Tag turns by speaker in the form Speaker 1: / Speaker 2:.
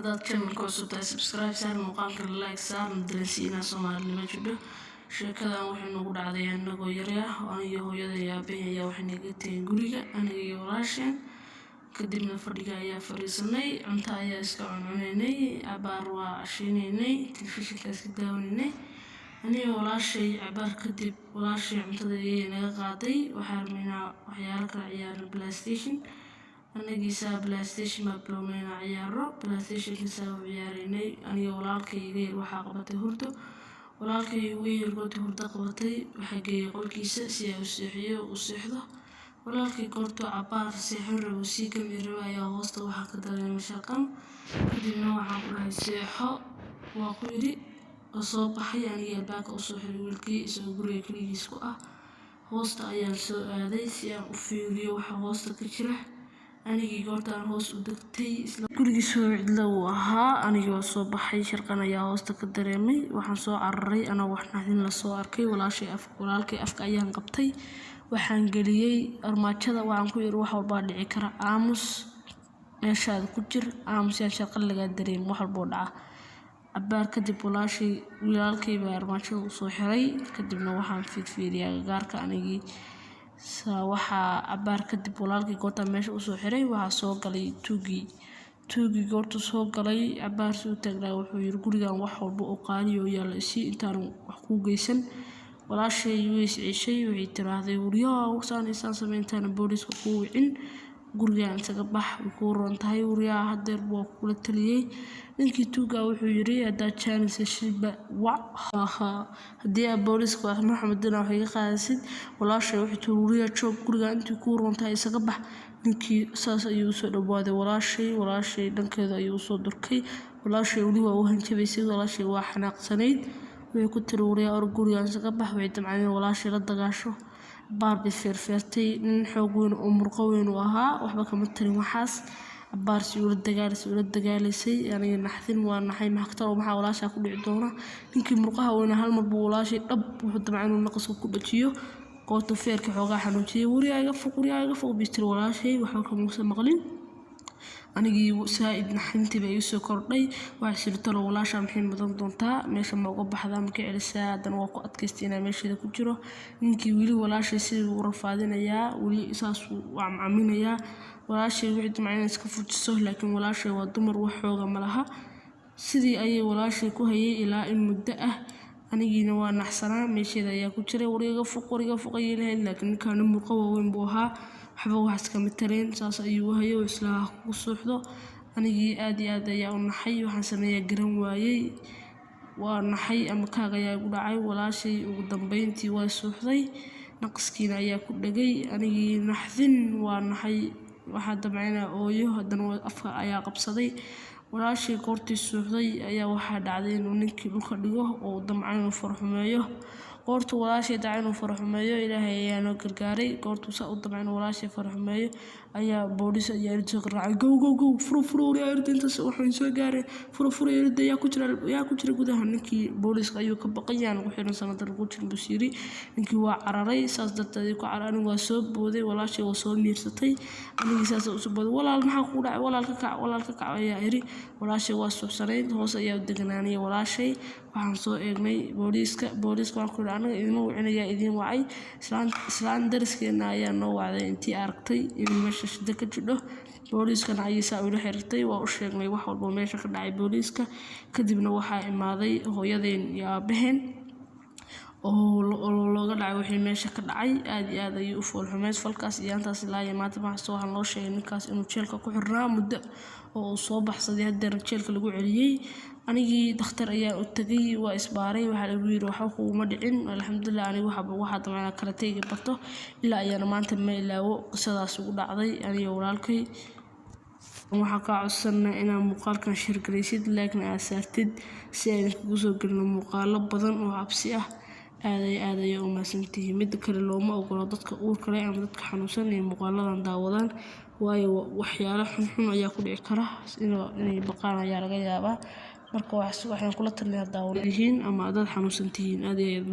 Speaker 1: Haddaad channelka cusub tahay, subscribe saar, muuqaalka like saar, dareensi inaa Soomaalinimo jidho. Sheekadan waxay nagu dhacday anagoo yar ah. Aniga, hooyada iyo aabbahay ayaa waxay naga tageen guriga, aniga iyo walaasheen. Kadibna fadhiga ayaa fadhiisanay, cunto ayaa iska cuncunaynay, cabaar waa casheynaynay, telefishinka iska daawanaynay aniga walaashay. Cabaar kadib walaashay cuntada ayay naga qaaday. Waxaa rabnay inaa waxyaalo kala ciyaarno, PlayStation. Anagiisaa PlayStation baa bilownay inaan ciyaaro. PlayStationkiisaa u ciyaaraynay aniga walaalkay iga yar. Waxaa qabatay hurdo. Walaalkay uga yar goortii hurdo qabatay, waxaa geeyay qolkiisa si ay u seexiyo, u seexdo. Walaalkay goortuu cabaar seexan rabo, sii gami rabo, ayaa hoosta waxaa ka dareemay sharqan. Kadibna waxaan ku dhahay, "Seexo," waa ku yidhi. Oo soo baxay anigii, albaabka usoo xiray wiilkii isagoo guriga keligiis ku ah. Hoosta ayaan soo aaday si aan u fiiriyo waxa hoosta ka jira. Anigii goortaan hoos u degtay, isla gurigiisoo cidlo uu ahaa. Anigii waa soo baxay, sharqan ayaa hoosta ka dareemay. Waxaan soo cararay anoo wax naxdin lasoo arkay. Walaashay af, walaalkay afka ayaan qabtay, waxaan geliyey armaajada. Waxaan ku yidhi, "Wax walbaa dhici kara, aamus, meeshaada ku jir, aamus, yaan sharqan lagaa dareemin wax walboo dhaca." Cabaar kadib walaashay, walaalkay baa armaajada usoo xiray. Kadibna waxaan fiirfiiriyay agagaarka anigii. Waxaa cabaar kadib walaalkay goortaan meesha usoo xiray, waxaa soo galay tuugii. Tuugii goortuu soo galay, cabaar suu taagnaa, wuxuu yiri, "Gurigan wax walba oo qaali oo yaalla isii intaanu wax kuu geysan." Walaashay way is ceshay, waxay tiraahday, "Waryaa, saan iyo saan samey, intaana booliiska kuu wicin gurigan isaga bax, way kuu roon tahay. Waryaa, hadeer waa kula taliyey." Ninkii tuuga wuxuu yiri, "Haddaad jaanis heshidba wac, haddii aad booliiska wax maxamedina wax iga qaadasid." Walaashay waxay tiri, "Waryaa, joog guriga, intii kuu roon tahay isaga bax." Ninkii saas ayuu usoo dhawaaday walaashay, walaashay dhankeeda ayuu usoo durkay. Walaashay weli waa u hanjabaysay, walaashay waa xanaaqsanayd. Waxay ku tiri, "Waryaa, or gurigan isaga bax." Waxay damceen in walaashay la dagaasho. Cabaar bay feerfeertay. Nin xoog weyn oo murqo weyn uu ahaa, waxba kama tarin waxaas. Cabaar si ula dagaalaysay, ula dagaalaysay. Aniga naxdin waa naxay. Maxaa maxaa walaashaa ku dhici doona? Ninkii murqaha weynaa hal mar buu walaashay dhab wuxuu damcay inuu naqaska ku dhajiyo. Qoorta feerka xoogaa xanuujiyay. "Waryaa, iga fuq, waryaa, iga fuq," bay tiri walaashay. Waxba kamuusan maqlin. Anigii saaid naxdintii baa igu soo kordhay. Waxaa is iri, "Talo walaashaa maxay mudan doontaa? Meesha ma uga baxdaa, ma ka celisaa?" Haddana waa ku adkaystay inaan meesheeda ku jiro. Ninkii weli walaashay sidii u rafaadinayaa, weli saasuu u camcaminayaa. Walaashay wixii damcay inay iska fujiso, laakiin walaashay waa dumar, wax xooga ma laha. Sidii ayay walaashay ku hayay ilaa in muddo ah. Anigiina waa naxsanaa, meesheeda ayaa ku jiray. "War iga fuq, war iga fuq," ayay lahayd, laakiin ninkaani murqo waaweyn buu ahaa, waxba waxaas kama tareen. Saas ayuu u hayay oo islaha kugu suuxdo. Anigii aad iyo aad ayaa u naxay, waxaan sameeyaa garan waayey. Waa naxay ama kaag ayaa igu dhacay. Walaashay ugu dambeyntii way suuxday, naqaskiina ayaa ku dhegay. Anigii naxdin waa naxay, waxaa damcay inaa ooyo, haddana afka ayaa qabsaday. Walaashay goortii suuxday ayaa waxaa dhacday inuu ninkii dhulka dhigo oo damcay inuu faraxumeeyo. Goortuu walaashay dacay inuu faraxumeeyo, Ilaahay ayaa noo gargaaray. Goortuu saa u damcay inuu walaashay faraxumeeyo, ayaa booliis ayaa irida soo garaacay. "Gow, gow, gow, furo, furo, waryaa, irida intaas waxaan soo gaaray, furo, furo irida, yaa ku jira, yaa ku jira gudaha?" Ninkii booliiska ayuu ka baqay, yaan lagu xirin sanada lagu jirin buu yiri. Ninkii waa cararay, saas darteed ku cararay. Anigu waa soo booday, walaashay waa soo miirsatay. Anigii saas u soo booday. "Walaal, maxaa kugu dhacay? Walaal, ka kac, walaal, ka kac," ayaa iri. Walaashay waa suuxsanayd, hoos ayaa u deganaanay walaashay. Waxaan soo eegnay booliiska. Booliiska waan ku yidhi, "Anaga idinma wicinayaa, idiin wacay islaan dariskeena ayaa noo wacday intii aragtay in meesha shida ka jidho." Booliiskana ayay saa ula xiriirtay. Waa u sheegnay wax walba meesha ka dhacay booliiska. Kadibna waxaa imaaday hooyadeen iyo aabaheen oo looga dhacay wixii meesha ka dhacay. Aad iyo aad ayay u foolxumeyd falkaas iyo intaas. Ilaa iyo maanta maxasta waxaa loo sheegay ninkaas inuu jeelka ku xirnaa muddo oo uu soo baxsaday, haddeerna jeelka lagu celiyey. Anigii dhakhtar ayaa u tagay, waa isbaaray. Waxaa lagu yiri, "Waxba kuguma dhicin, alxamdulilah." Aniga waxaa damcay inaan karateyga barto. Ilaa ayaana maanta ma ilaawo qisadaas ugu dhacday aniga walaalkay. Waxaan kaa codsanaa inaad muuqaalkan share garaysid, like-na aad saartid, si aynu kugu soo gelino muuqaalo badan oo cabsi ah. Aad iyo aad ayay u mahadsantihiin. Midda kale, looma ogolo dadka uurka leh ama dadka xanuunsan inay muuqaaladan daawadaan, waayo waxyaalo xunxun ayaa ku dhici kara, inay baqaan ayaa laga yaabaa. Marka waxaan kula talinayaa daawan yihiin ama dad xanuunsan tihiin. Aad iyo aad.